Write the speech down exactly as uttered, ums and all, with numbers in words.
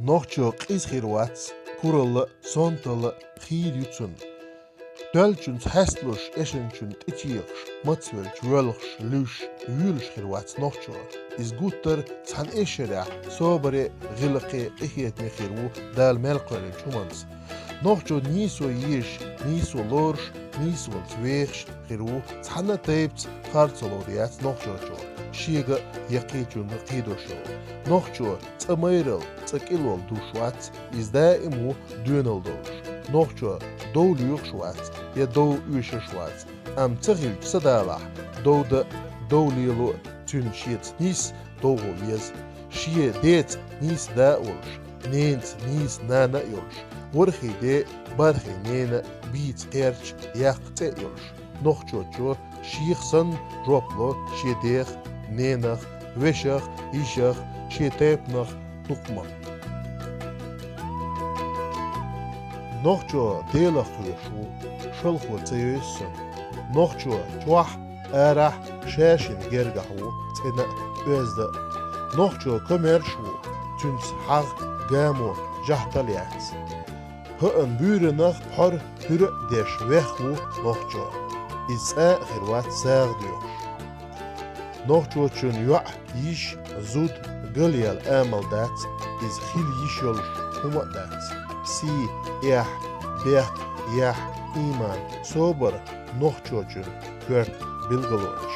Нохчо къиза хир вац, куралла а, сонталла а хийра ю цунна. Доьллачунца хьесталуш, эшначунна тӀечехаш, мацвелча воьлхаш, луьйш, вуьйлуш хир вац нохчо. Иза гуттар а цхьана эшарехь собаре а, гӀиллакхе а къинхетаме хир ву Дала мел кхоьллинчу хӀуманца. Нохчо нийсо езаш, нийсо лоруш, нийсонца вехаш хир ву, цхьана а тайпаца харцо лур яц нохчочо, шега а, я кхечунна а кхийдош йолу. Нохчо цӀа майралла, цӀа кӀиллолла душ вац, иза даим ву доьналла долуш. Нохчо дов лоьхуш вац, я дов оьшуш вац, амма ца хилча са далахь, дов дан а, дов лело а цуьнан шеца нийса довхо веза. Шен деца нийса да а волуш, ненаца нийса нана а йолуш, ворхӀе ден а, бархӀе ненан а бийца кхерча, яккха цӀе а йолуш, нохчочо шех санна жоп ло шен дех, ненах, вешах, йишах, шен тайпанах, дукха ма. Нохчо Делах кхоьруш ву, шалхо ца йовза санна. Нохчо чохь а, арахь а ша-шина гергахь ву, цӀена а, оьзда а. Нохчо комаьрша ву, цуьнца хьагӀ, гамо, жахьтал яц. ХӀаъан буьйранах пхьор, пуьра а деш вехна ву нохчо. Иза цкъа а хир вац сагӀа доьхуш. Нохчочун йоӀ, йиша, зуда галъяла амал дац, иза хила йиш йолуш хӀума а дац. Сий, эхь, бехк, яхь, ийман, собар — нохчочун коьрта билгалонаш.